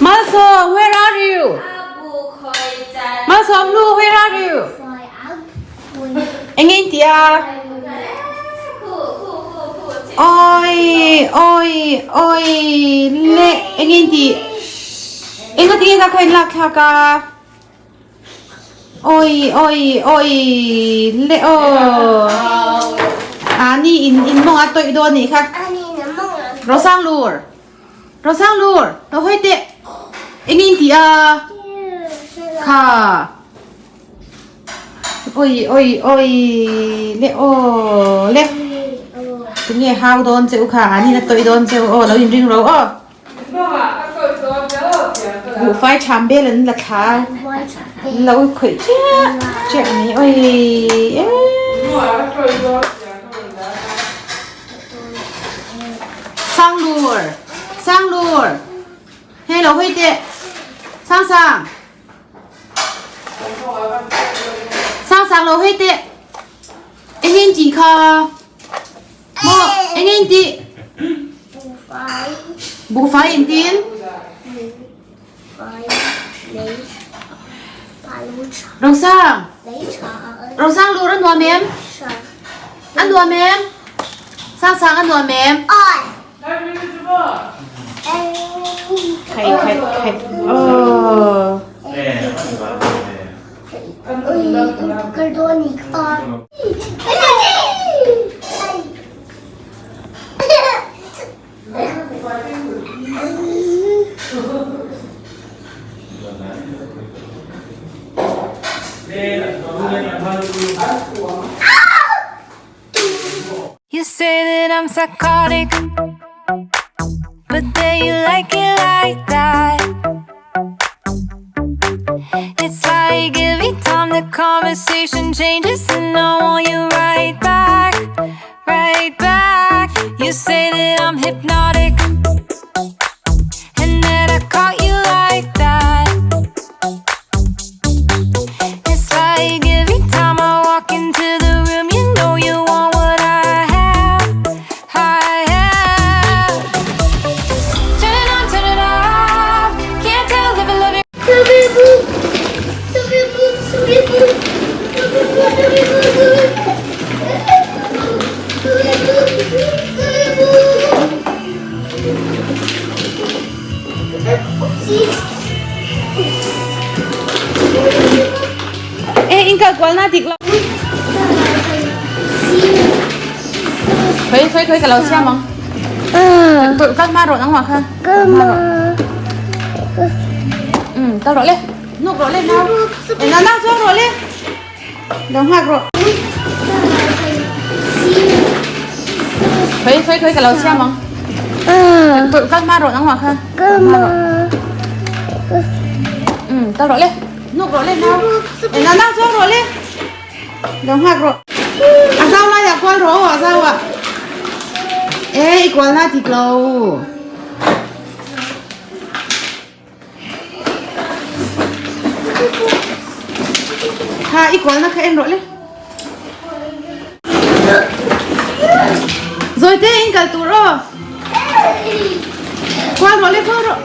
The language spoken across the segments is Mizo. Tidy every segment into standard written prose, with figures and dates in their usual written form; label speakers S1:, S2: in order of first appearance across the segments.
S1: Malsawm, where are you? Malsawm lu, where are you? Enge in tih a? Oi, oi, oi, le, enge in tih? Enga tinge ka kha in lak thlak a? Oi, oi, oi, le aw. A ni in in mawng a tawih dawn nih kha. Rosang lur. Rosang lur, lo hawi teh. Enge in tih a? Kha. Oi oi oi le aw le. Tunge hau dawn che u kha a ni na tawih dawn che u aw lo in ring ro aw. Buhfai ṭham bel an la thla a, an lo khawih chiah chiah a ni. Oi e. Sanglur Sanglur hei lo hawi teh Sang Sang Sang Sang lo hawi teh eng eng tih kha Maw eng eng tih?
S2: Buhfai.
S1: Buhfai engtin?
S2: Buhfai lei palu tha.
S1: Rosang.
S2: Lei tha.
S1: Rosang lur a nuam em? A nuam em? Sang sang a nuam em?
S2: Oi.
S1: Khai khai khai. Oh.
S3: You say that I'm psychotic, but then you like it like that. It's like every time the conversation changes, and I want you right back, right back. You say that I'm hypnotic, and that I caught you like that. It's like every time I walk into the room, you know you want what I have. I have. Turn it on, turn it off. Can't tell if I love you.
S1: E in kal kual na dik lo. Khoi khoi khoi ka lo siam ang. Kal ma rawh nang ma kha.
S2: Kal ma.
S1: Um kal rawh le. Nuk rawh le nau. E na nau chuang rawh le. Lo nghak rawh. Khoi khoi khoi ka lo siam ang. Kal ma rawh nang ma kha.
S2: Kal ma.
S1: Um kal rawh le. Nuk rawh le nau. E na nau chuang rawh le. Lo nghak rawh. A zau lai ah kual rawh aw a zau ah. E i kual na tik lo. Kha i kualna kha en rawh le. Zawi te in kal tur aw. Kual rawh le kual rawh.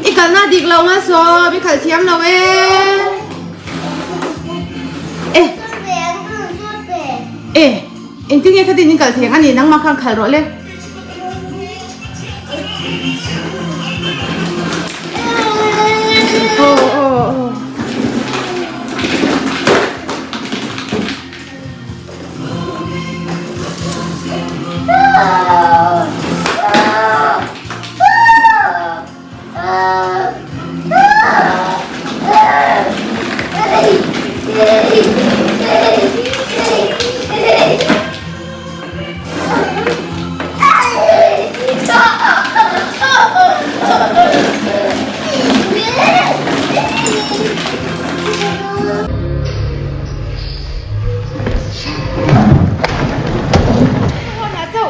S1: I kalna dik lo nga saw i khalh thiam lo e. E. E. Engtin nge khatin in kal theng a ni nangmah khan khal rawh le. Oh, oh, oh.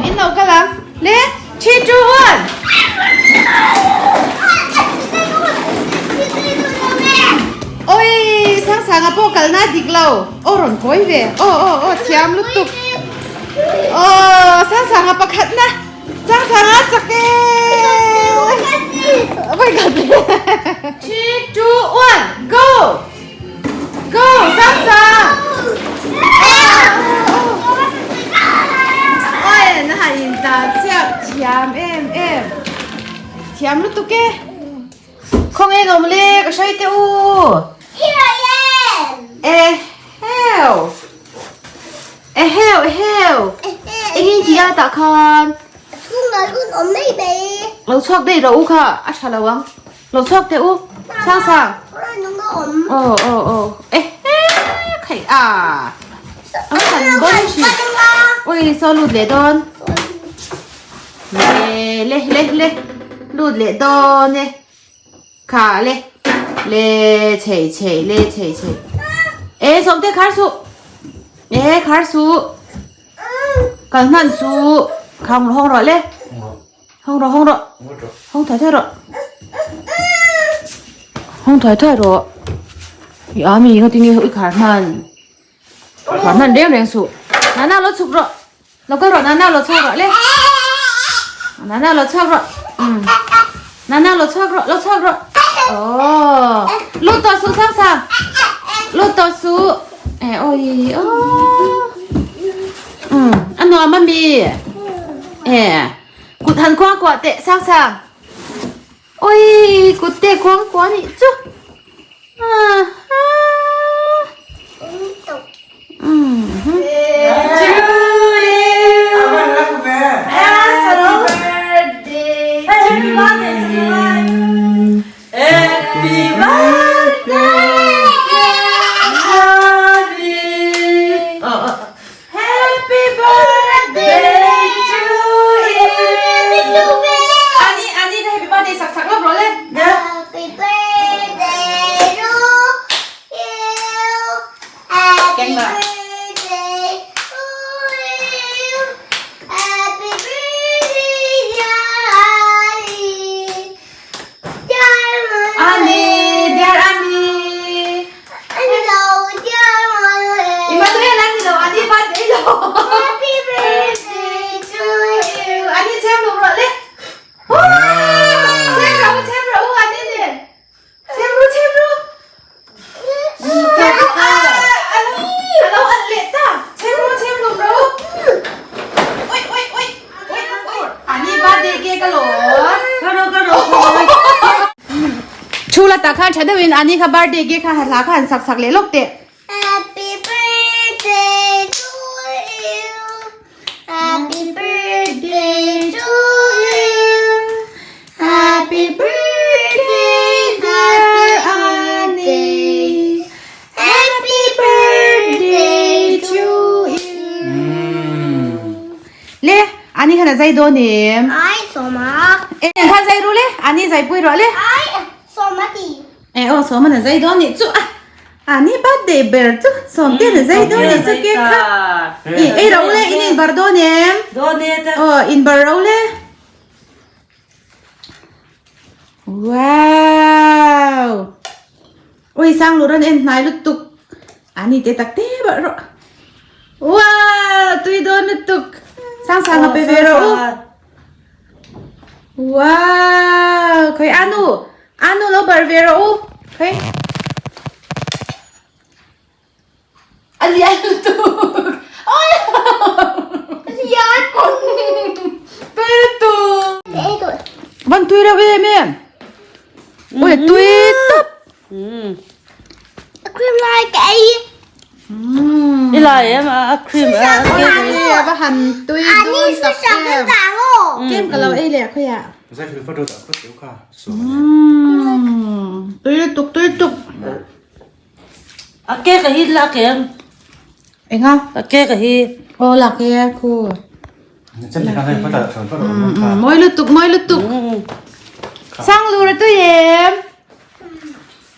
S1: In lo kal ang. Le, 3, 2, 1. Oi, sang sanga pawh kalna dik lo. Aw rawn kawi ve. Aw aw aw thiam lutuk. Aw sang sanga pakhat na. Sang sanga chak e. Vai ka ti. Thiam lutuk e. Khawnge in awm le ka hrai teh u.
S2: Here I am.
S1: Eheu. Eheu eheu. Engin ti a tah khan.
S2: Chhungah lun awm mai mai.
S1: Lo chhuak daih rawh u kha a tha lo ang. Lo chhuak teh u. Sang sang. Aw aw aw. Ehe khai a. Ang kan bon thin. Ui saw lut leh dawn. Le le le le lut leh dawn e. Kha le le chei chei le chei chei. E sawmte khar suh. E khar suh. Kal hman suh. Khang hawng rawh le. Hawng rawh hawng rawh. Hawng thuai thuai rawh. Hawng thuai thuai rawh. I a mi nga tinge i khar hman. Khar hman reng reng suh. Nana lo chhuk rawh. Lo kal rawh Nana lo chhuak rawh le. Nana lo chhuak rawh. Um. Nana lo chhuak rawh lo chhuak rawh. Oh. Lut tawh suh sang sang. Lut tawh suh. Eh oi oh. Um. A nuam a mi. Eh. Kut han kuang kuah teh sang sang. Oi kut te kuang kuah nih chu. Ah. Happy birthday to you. Ani ani ka happy birthday sak sak lawk rawh le.
S2: Happy birthday to you. Happy birthday to you. Happy birthday dear Ali. Dear
S1: Ani, dear Ani.
S2: Hello, dear Manuel.
S1: Emmanuel ani lo, ani birthday lo.
S2: Happy birthday to you.
S1: Ani chem lo rawh le. Chem rawh u, chem rawh u ani nen. Chem ru, chem ru. A lo alh leh ta. Chem ru, chem lum rawh u. Oi, oi, oi. Oi, oi. Ani birthday cake a lawm. Thu la tah khan tha deuhin ani kha birthday cake kha hla kha han sak sak leh lawk teh.
S2: Happy birthday to you. Happy birthday to you.
S1: Happy birthday dear Ani.
S2: Happy birthday to you.
S1: Le, Ani khan a zai dawn em?
S2: Ai, Soma.
S1: E, khan zai ru le, Ani zai pui rawh le.
S2: Ai, Soma ti.
S1: E aw Sawma na zai dawn nih chu a Ani birthday ber chu Sawmte na zai dawn nih chu cake kha i ei ro le in in bar dawn em aw in bar ro le wow ui sang lu ran en hnai lutuk Ani te tak te bar ro wow tui dawn lutuk sang sang a pe ve ro u Wow, khoi Anu, Anu lo bar ve rawh u. Khoi. A lian lutuk. Oi.
S2: A lian.
S1: Tui lutuk. Van tui reuh em em. Ui tui tawp.
S2: A cream lai ka ei.
S4: I lai em a cream a
S1: A va han tui dawn tak em. Kem ka lo ei leh khawiah. Tui lutuk tui lutuk.
S4: A cake a hi lak em.
S1: Enga?
S4: A cake a hi.
S1: Aw lak e khu. Mawi lutuk mawi lutuk. Sang lur a tui em.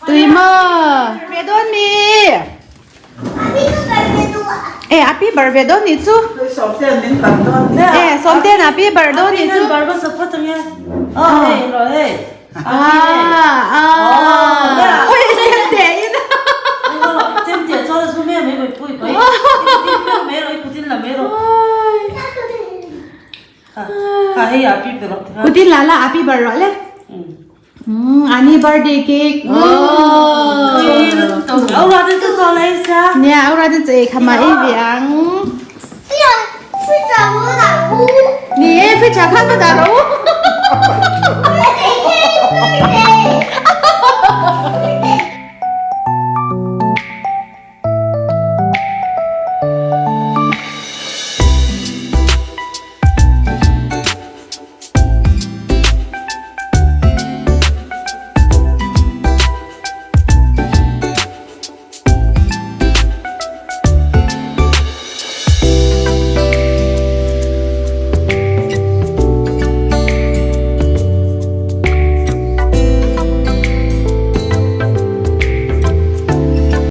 S1: Tui maw? Ve dawn mi? E a pi bar ve dawn nih chu. E Sawmten a pi bar dawn nih chu.
S4: Bar ba sa phawt ange. Oh hei ro hei.
S1: Ah ah. Oi chemte in.
S4: Chemte chuan a zu me mai mai pui pui. Mai ro i kutin la mai ro. Kha hei a pi bar.
S1: Kutin la la a pi bar ro le. Ani birthday cake. Oh. Nia, aura te che khama ei ve ang. Ni e, fridge ah khan ka dah ro.